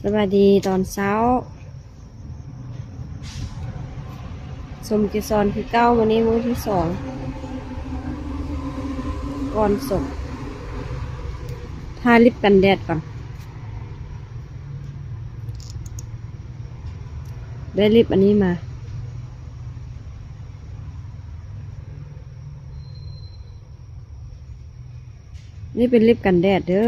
ສະບາຍດີຕອນເຊົ້າ ສົມເກສອນຄືເກົ່າ ມື້ນີ້ມື້ທີສອງ ກ່ອນສົມ ທາລິບກັນແດດກ່ອນ ໄດ້ລິບອັນນີ້ມາ ນີ້ເປັນລິບກັນແດດເດີ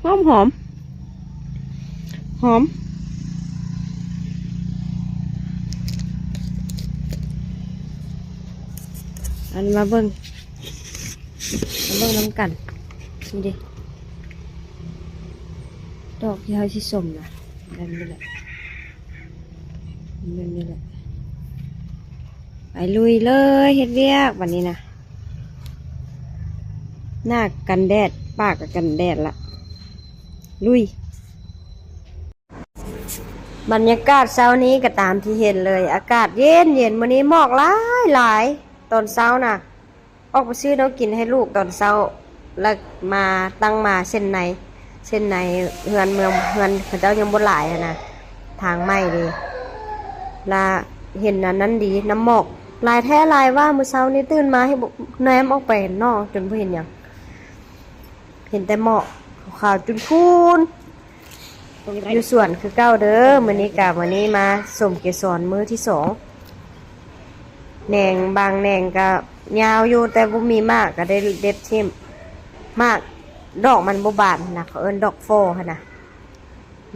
ອືມ ຫອມໆ ຫອມ ອັນ ມາເບິ່ງ ມາເບິ່ງນຳກັນ ນີ້ເດ້ ດອກທີ່ເຮົາຊິສົມນະ ແບບນີ້ແຫຼະ ແບບນີ້ແຫຼະ ໄປລຸຍເລີຍ ເຮັດວຽກບາດນີ້ນະ ໜ້າກັນແດດ ປາກກໍກັນແດດລະ ລຸຍ. ບັນຍາກາດເຊົ້ານີ້ກໍຕາມທີ່ເຫັນເລີຍ ອາກາດເຢັນໆ ມື້ນີ້ໝອກຫຼາຍໆ ຕອນເຊົ້ານະ ອອກໄປຊື້ແນວກິນໃຫ້ລູກຕອນເຊົ້າ ແລ້ວມາຕັ້ງມາເສັ້ນໃນ ເສັ້ນໃນເຮືອນເມືອງ ເຮືອນເຂົາເຈົ້າຍັງບໍ່ຫຼາຍຫັ້ນນະ ທາງໃໝ່ເດ້ ລະເຫັນອັນນັ້ນດີ ນ້ຳໝອກຫຼາຍແທ້ຫຼາຍວ່າ ມື້ເຊົ້ານີ້ຕື່ນມາໃຫ້ແນມອອກໄປນອກຈົນບໍ່ເຫັນຫຍັງ ເຫັນແຕ່ໝອກຂາວໆ ຈຸນຄູນ ຢູ່ສວນຄືເກົ່າເດີ ມື້ນີ້ກະ ມື້ນີ້ມາສົມເກສອນມື້ທີສອງ ແໜງບາງແໜງກະຍາວຢູ່ ແຕ່ບໍ່ມີໝາກ ກະໄດ້ເດັດຖິ້ມ ໝາກ ດອກມັນບໍ່ບານຫັ້ນນະ ເຂົາເອີ້ນດອກຟໍຫັ້ນນະ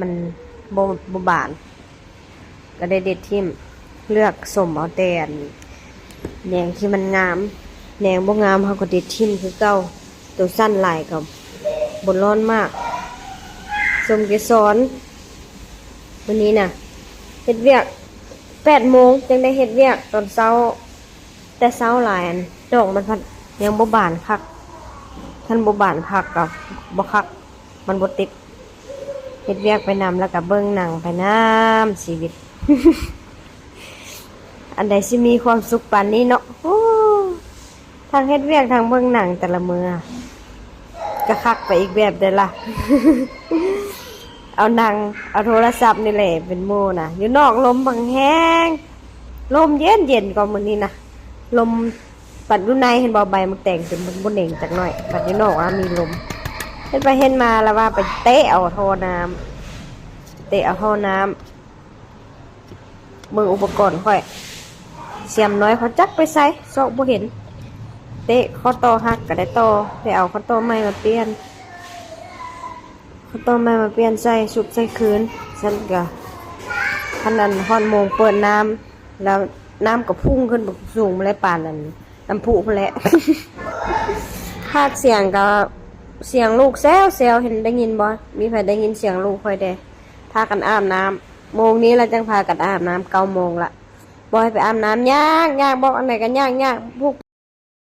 ມັນບໍ່ ບໍ່ບານ ກໍໄດ້ເດັດຖິ້ມ ເລືອກສົມເອົາແຕ່ອັນແໜງທີ່ມັນງາມ ແໜງບໍ່ງາມເຮົາກໍເດັດຖິ້ມຄືເກົ່າ ໂຕສັ້ນຫຼາຍກໍບໍ່ລ້ອນໝາກ. ສົມເກສອນ ມື້ນີ້ນະ ເຮັດວຽກແປດໂມງ ຈັ່ງໄດ້ເຮັດວຽກຕອນເຊົ້າ ແຕ່ເຊົ້າຫຼາຍ ອັນ ດອກມັນພັດຍັງບໍ່ບານຄັກ ຄັນບໍ່ບານຄັກກໍບໍ່ຄັກ ມັນບໍ່ຕິດ. ເຮັດວຽກໄປນຳ ແລ້ວກໍເບິ່ງໜັງໄປນຳ ຊີວິດ ອັນໃດຊິມີຄວາມສຸກປານນີ້ເນາະ. ໂອ້ ທັງເຮັດວຽກທັງເບິ່ງໜັງແຕ່ລະມື້ ກໍຄັກໄປອີກແບບເດ້ລະ. ເອົາໜັງ ເອົາໂທລະສັບນີ້ແຫຼະເປັນໝູ່ນະ. ຢູ່ນອກລົມບັກແຮງ ລົມເຢັນໆ ກວ່າມື້ນີ້ນະ ລົມ ບັດຢູ່ໃນເຫັນບໍ່ ໃບໝາກແຕງເຕັມ ມັນບໍ່ເໜັງຈັກໜ້ອຍ ບັດຢູ່ນອກວ່າມີລົມ. ເຮັດໄປເຮັດມາລະວ່າໄປເຕະເອົາທໍ່ນ້ຳ ເຕະເອົາທໍ່ນ້ຳ. ເບິ່ງອຸປະກອນຂ້ອຍ ສຽມນ້ອຍຂ້ອຍຈັກໄປໃສ ຊອກບໍ່ເຫັນ. ເຕະຂໍ້ຕໍ່ຫັກກໍໄດ້ຕໍ່ ໄປເອົາຂໍ້ຕໍ່ໃໝ່ມາປ່ຽນ ຂໍ້ຕໍ່ໃໝ່ມາປ່ຽນໃສ່ ຊຸບໃສ່ຄືນ. ຊັ້ນກໍ ຄັນອັນຮອດໂມງເປີດນ້ຳ ແລ້ວນ້ຳກໍພຸ່ງຂຶ້ນສູງມາເລີຍ ປານອັນ ນ້ຳພຸພຸ້ນແຫຼະ. ພາກສຽງກໍສຽງລູກແຊວໆ ເຫັນໄດ້ຍິນບໍ່? ມີໃຜໄດ້ຍິນສຽງລູກຂ້ອຍແດ່? ພາກັນອາບນ້ຳ ໂມງນີ້ລະຈັ່ງພາກັນອາບນ້ຳ ເກົ້າໂມງລະ. ບອກໃຫ້ໄປອາບນ້ຳ ຍາກ ຍາກ ບອກອັນໃດກໍຍາກ ຍາກ ລູກ